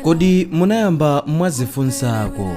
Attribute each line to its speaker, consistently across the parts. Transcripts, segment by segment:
Speaker 1: Kodi munayamba mwazifunsako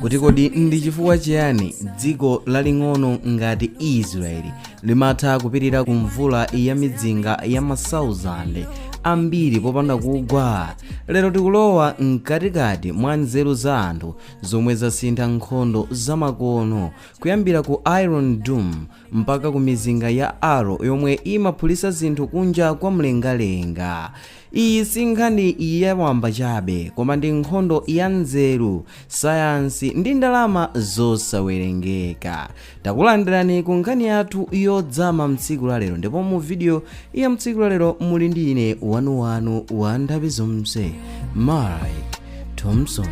Speaker 1: kuti kodi ndi chifukwa chiyani dziko laling'ono ngati Israeli limatha kupirira ku mvula ya midzinga ya masauzande ambiri popanda kugwa? Lero tikulowa mkatikati mwa nzeru za anthu zomwe zasintha nkhondo zamakono, kuyambira ku Iron Dome mpaka ku mizinga ya Arrow yomwe imaphulitsa zinthu kunja kwa mlengalenga. Iyi si nkhani yawamba chabe, koma ndi nkhondo ya nzeru, sayansi ndi ndalama zosawerengeka. Takulandirani ku nkhani yathu yodzama mtsiku la lero, ndipo mu video ya mtsiku la lero muli ndi ine wanuwanu wa nthawi zonse, Mike Thompson.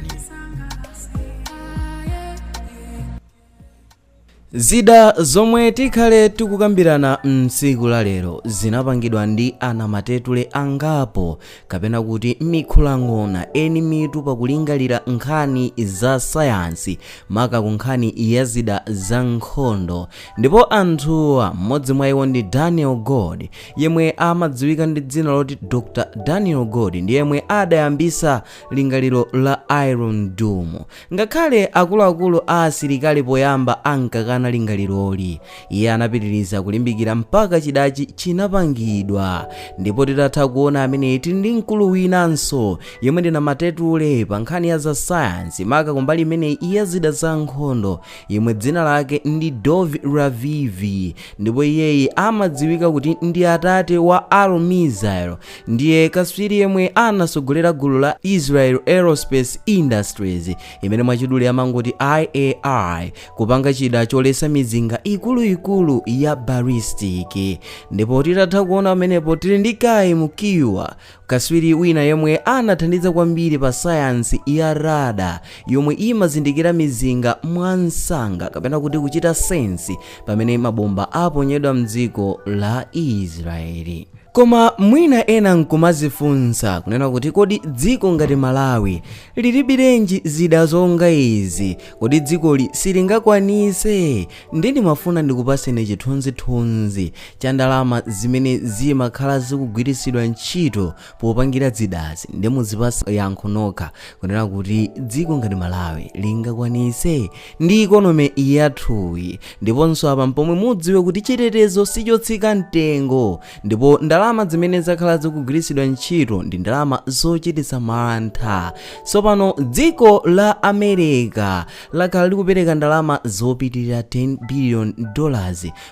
Speaker 1: Zida zomwe tikhale tikukambirana mtsiku la lero zinapangidwa ndi anamatetule angapo, kapena kuti mikhulang'ona eni mitu pakulingalira nkhani za sayansi, maka ku nkhani ya zida za nkhondo. Ndipo anthuwa, mmodzi mwa iwo ndi Daniel Gold, yemwe amadziwika ndi dzina loti Dr Daniel Gold, ndi yemwe adayambisa lingaliro la Iron Dome. Ngakhale akuluakulu a asilikali poyamba ankakana lingaliroli, iye anapitiriza kulimbikira mpaka chidachi chinapangidwa. Ndipo titatha kuona ameneyi, tili ndi mkulu winanso yemwe ndi namatetule pa nkhani ya za sayansi, maka kumbali imeneyi ya zida za nkhondo, yemwe dzina lake ndi Dov Ravivi, ndipo iyeyi amadziwika kuti ndi atate wa Arrow Missile. Ndiye kaswiri yemwe anasogolera gulu la Israel Aerospace Industries, imene mwachidule amangoti IAI, kupanga chida choletsa mizinga ikuluikulu ya ballistic. Ndipo titatha kuona pamenepo, tili ndi Kai Mukiwa, kaswiri wina yemwe anathandiza kwambiri pa sayansi ya radar yomwe imazindikira mizinga mwansanga, kapena kuti kuchita sense pamene mabomba aponyedwa mdziko la Israeli. Koma mwina ena nkumazifunsa kunena kuti kodi dziko ngati Malawi lilibirenji zida zonga izi? Kodi dzikoli silingakwanise? Ndi ndimafuna ndikupaseni chithunzithunzi cha ndalama zimene zimakhala zikugwiritsidwa ntchito popangira zidazi, ndi muzipasa yankho nokha kunena kuti dziko ngati Malawi lingakwanise ndi economy yathuyi. Ndiponso apa mpomwe mudziwe kuti chitetezo sichotsika mtengo, ndipo ndalama zimene zakhala zikugwiritsidwa ntchito ndi ndalama zochititsa mantha. Tsopano dziko la America lakhala likupereka ndalama zopitirira $10 billion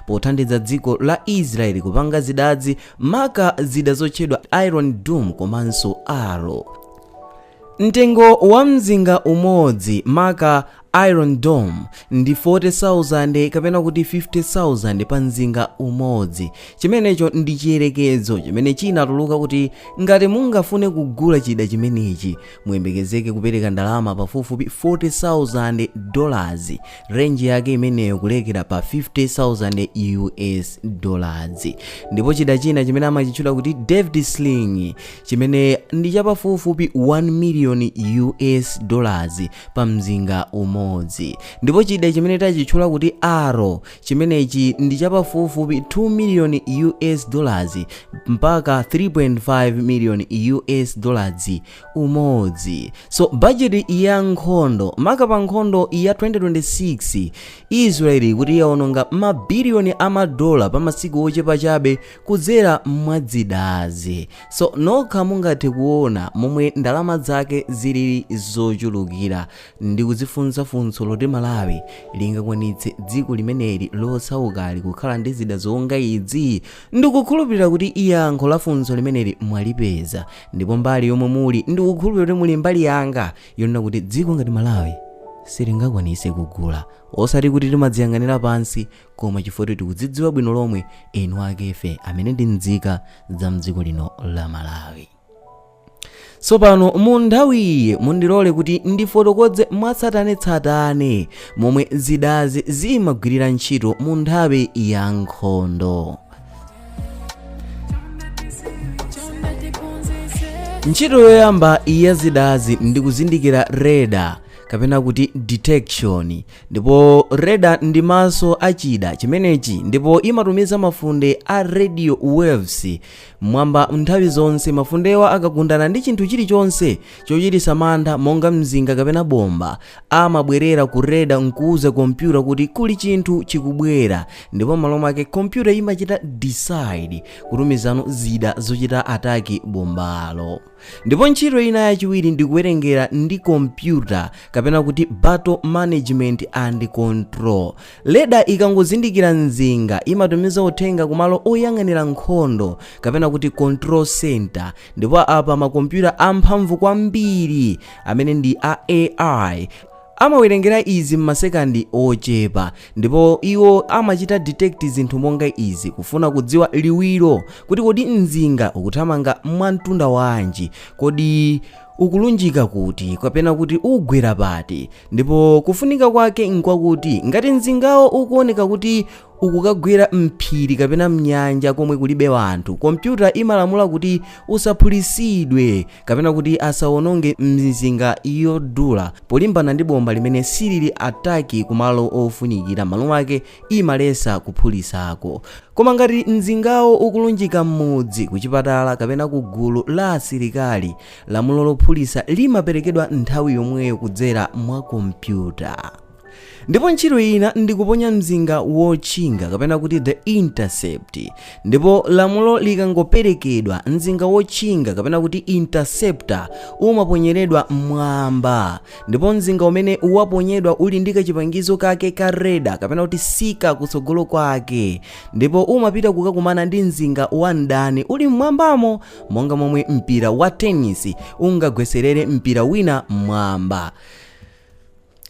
Speaker 1: pothandiza dziko la Israeli kupanga zidazi, maka zida zotchedwa Iron Dome komanso Arrow. Mtengo wa mzinga umodzi, maka Iron Dome, ndi 40,000 kapena kuti 50,000 pa mzinga umodzi. Chimenecho ndi chiyerekezo chimene chinatuluka kuti ngati mungafune kugula chida chimenechi, muyembekezeke kupereka ndalama pafupifupi $40,000, range yake imeneyo kulekera pa $50,000 US. Ndipo chida china chimene amachitchula kuti David Sling, chimene ndi chapafupifupi 1 million US dollars pa mzinga umodzi. Ndipo chida chimene tachitchula kuti Arrow, chimenechi ndi chapafupifupi 2 million US dollars mpaka 3.5 million US dollars umodzi. So bajeti ya nkhondo, maka pa nkhondo ya 2026, Israeli kuti yaononga mabiliyoni amadola pa masiku ochepa chabe kudzera mwazidazi. So nokha mungathe kuona momwe ndalama zake zilili zochulukira ndi kuzifunsa funso loti Malawi lingakwanitse, dziko limeneli losaukali, kukhala ndi zida zonga idzi? Ndikukhulupirira kuti yankho la funso limeneli mwalipeza, ndipo mbali yomwe muli, ndikukhulupirira kuti muli mbali yanga yonena kuti dziko ngati Malawi silingakwanitse kugula, osati kuti timadziyang'anira pansi, koma chifukwa tikudzidziwa bwino lomwe enu akefe amene ndi nzika za mdziko lino la Malawi. Tsopano mu nthawi iyi mundilole kuti ndifotokoze mwatsatanetsatane momwe zidazi zimagwirira ntchito mu nthawi ya nkhondo. Ntchito yoyamba ya zidazi ndi kuzindikira radar. kapena kuti detection. Ndipo radar ndi maso a chida chimenechi, ndipo imatumiza mafunde a radio waves mwamba nthawi zonse. Mafundewa akagundana ndi chinthu chilichonse chochititsa mantha monga mzinga kapena bomba, amabwerera ku radar nkuuza kompyuta kuti kuli chinthu chikubwera, ndipo malo mwake kompyuta imachita decide kutumizano zida zochita attack bombalo. Ndipo ntchito ina yachiwiri ndi kuwerengera ndi kompyuta kapena kuti battle management and control. Radar ikangozindikira mzinga, imatumiza uthenga kumalo oyang'anira nkhondo kapena kuti control center, ndipo apa makompyuta amphamvu kwambiri amene ndi a AI amawerengera izi m'masekandi ochepa. Ndipo iwo amachita detect zinthu monga izi: kufuna kudziwa liwiro, kuti kodi mzinga ukuthamanga mwamtunda wanji, kodi ukulunjika kuti kapena kuti ugwera pati. Ndipo kufunika kwake nkwakuti ngati mzingawo ukuoneka kuti ukukagwera mphiri kapena mnyanja komwe kulibe wanthu, kompyuta imalamula kuti usaphulisidwe kapena kuti asawononge mizinga yodula polimbana ndi bomba limene silili attack kumalo ofunikira. Malo mwake imalesa kuphulisako. Koma ngati mzingawo ukulunjika m'mudzi, kuchipatala kapena ku gulu la asilikali, lamulo lophulisa limaperekedwa nthawi yomweyo kudzera mwa kompyuta. Ndipo ntchito ina ndi kuponya mzinga wotchinga kapena kuti the intercept. Ndipo lamulo likangoperekedwa, mzinga wotchinga kapena kuti interceptor umaponyeredwa mmwamba, ndipo mzinga umene waponyedwa uli ndi kachipangizo kake ka radar kapena kuti seeker kutsogolo kwake, ndipo umapita kukakumana ndi mzinga wa mdani uli mmwambamo, monga momwe mpira wa tennis ungagweserere mpira wina mmwamba.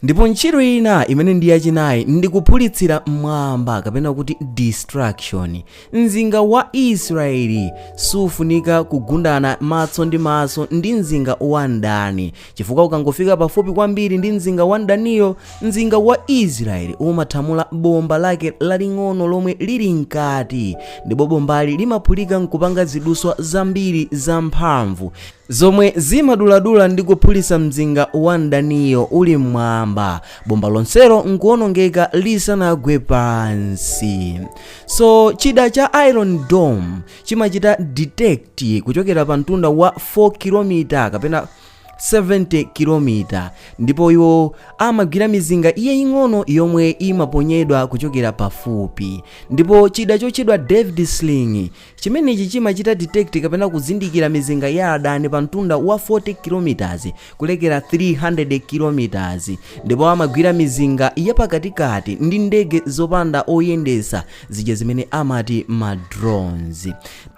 Speaker 1: Ndipo ntchito ina imene ndi yachinayi ndi kuphulitsira mmwamba kapena kuti destruction. Mzinga wa Israeli sufunika kugundana maso ndi maso ndi mzinga wa mdani, chifukwa ukangofika pafupi kwambiri ndi mzinga wa mdaniyo, mzinga wa Israeli umathamula bomba lake laling'ono lomwe lili mkati, ndipo bombali limaphulika nkupanga ziduswa zambiri zamphamvu zomwe zimaduladula ndi kuphulitsa mzinga wa mdaniyo uli mmwamba, bomba lonselo nkuwonongeka lisanagwe pansi. So chida cha Iron Dome chimachita detect kuchokera pa mtunda wa 4 km kapena 70 km, ndipo iwo amagwira mizinga iyeying'ono yomwe imaponyedwa kuchokera pafupi. Ndipo chida chotchedwa David Sling chimenechi chimachita detect kapena kuzindikira mizinga ya adani pa mtunda wa 40 km kulekera 300 km, ndipo amagwira mizinga yapakatikati ndi ndege zopanda oyendesa zija zimene amati ma drones.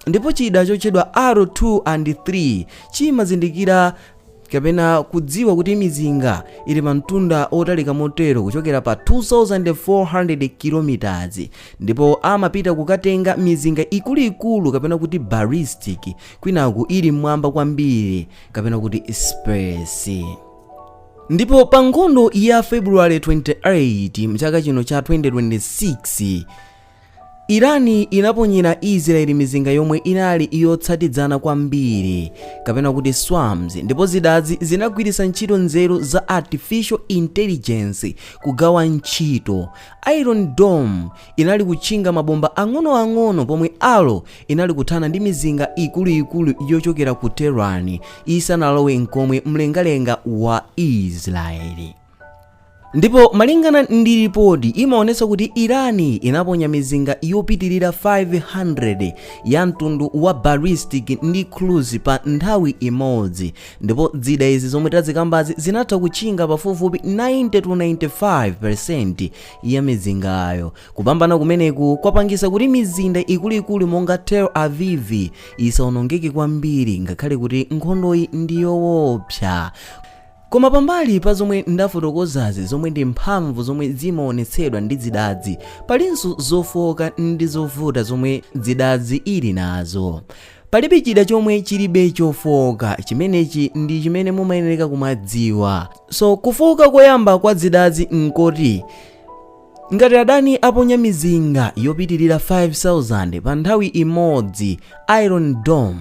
Speaker 1: Ndipo chida chotchedwa R2 and 3 chimazindikira kapena kudziwa kuti mizinga ili pa mtunda otalika motero kuchokera pa 2400 km, ndipo amapita kukatenga mizinga ikuluikulu kapena kuti ballistic kwinaku ili mmwamba kwambiri kapena kuti space. Ndipo pa nkhondo ya February 28 mchaka chino cha 2026, Irani inaponyera Israeli mizinga yomwe inali yotsatidzana kwambiri kapena kuti swarms, ndipo zidazi zinagwiritsa ntchito nzeru za artificial intelligence kugawa ntchito. Iron Dome inali kutchinga mabomba ang'onoang'ono, pomwe Arrow inali kuthana ndi mizinga ikuluikulu yochokera ku Tehran isanalowe nkomwe mlengalenga wa Israeli. Ndipo malingana ndi ripoti, imaonetsa kuti Irani inaponya mizinga yopitirira 500 ya mtundu wa ballistic ndi cruise pa nthawi imodzi, ndipo zida izi zomwe tazikambazi zinatha kutchinga pafupifupi 90 to 95% ya mizingayo. Kupambana kumeneku kwapangisa kuti mizinda ikuluikulu monga Tel Aviv isawonongeke kwambiri, ngakhale kuti nkhondoyi ndi yoopsa. Koma pambali pa zomwe ndafotokozazi, zomwe ndi mphamvu zomwe zimaonetsedwa ndi zidazi, palinso zofowoka ndi zovuta zomwe zidazi ili nazo. Palibe chida chomwe chilibe chofowoka. Chimenechi ndi chimene mumayenera kumadziwa. So kufowoka koyamba kwa zidazi nkoti ngati adani aponya mizinga yopitirira 5000 pa nthawi imodzi, Iron Dome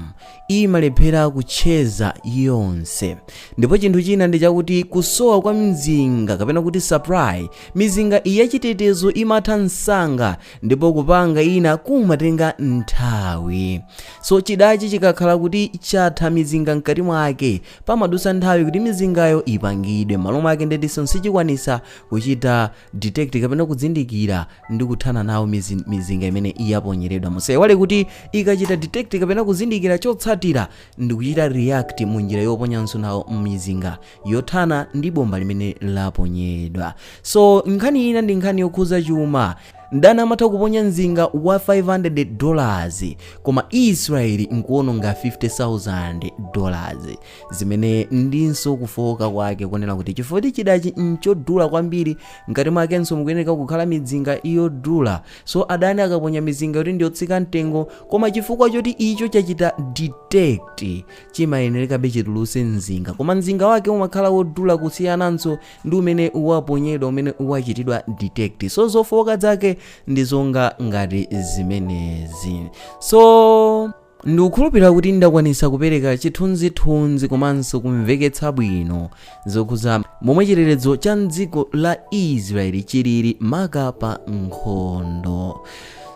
Speaker 1: Imalephera kutcheza yonse. Ndipo chinthu china ndi chakuti kusowa kwa mizinga kapena kuti supply, mizinga yachitetezo imatha msanga ndipo kupanga ina kumatenga nthawi. So chidachi chikakhala kuti chatha mizinga mkati mwake, pamadusa nthawi kuti mizingayo ipangidwe. M'malo mwake ndetinso sichikwanisa kuchita detect kapena kuzindikira ndi kuthana nawo mizinga imene yaponyeredwa. Musaiwale kuti ikachita detect kapena kuzindikira, chotsatira ndi kuchita react mu njira yoponyanso nawo mizinga yothana ndi bomba limene laponyedwa. So nkhani ina ndi nkhani yokhuza chuma. Mdani amatha kuponya mzinga wa $500, koma Israeli nkuwononga $50,000, zimene ndinso kufoka kwake kunena kuti chifukwa chidachi nchodula kwambiri, mkati mwakenso mukuyeneka kukhala mizinga yodula. So adani akaponya mizinga yoti ndiyotsika mtengo, koma chifukwa choti icho chachita detect, chimayenerekabe chituluse mzinga, koma mzinga wake umakhala wodula kusiyananso ndi umene waponyedwa, umene wachitidwa detect. So zofoka zake ndi zonga ngati zimenezi. So ndikukhulupirira kuti ndakwanisa kupereka chithunzithunzi komanso kumveketsa bwino zokhuza momwe chitetezo cha mdziko la Israeli chilili maka pa nkhondo.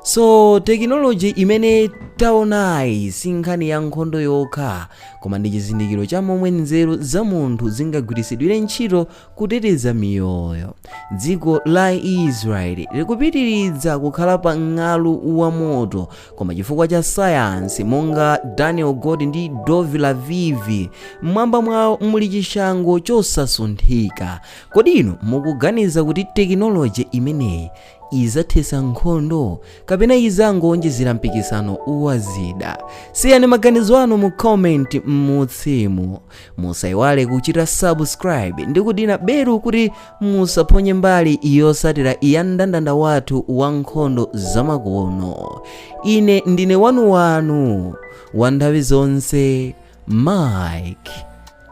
Speaker 1: So tekinoloji imene taonayi si nkhani ya nkhondo yokha, koma ndi chizindikiro cha momwe nzeru za munthu zingagwiritsidwire ntchito kuteteza miyoyo. Dziko la Israeli likupitiriza kukhala pa ng'alu wa moto, koma chifukwa cha sayansi monga Daniel God ndi Dovi Lavivi, mmwamba mwawo muli chishango chosasunthika. Kodi inu mukuganiza kuti tekinoloji imeneyi izathetsa nkhondo kapena izangonjezera mpikisano wa zida? Siyani maganizo anu mu comment m'mutsimu. Musayiwale kuchita subscribe ndi kudina belu kuti musaphonye mbali yotsatira ya mndandanda wathu wa nkhondo zamakono. Ine ndine wanuwanu wa nthawi zonse, Mike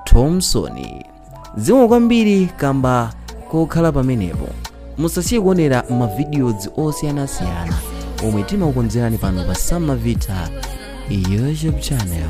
Speaker 1: Thompson. Zikomo kwambiri kamba kokhala pamenepo. Musasiye kuonera mavideos osiyanasiyana omwe timakukonzerani pano pa Samavita YouTube channel.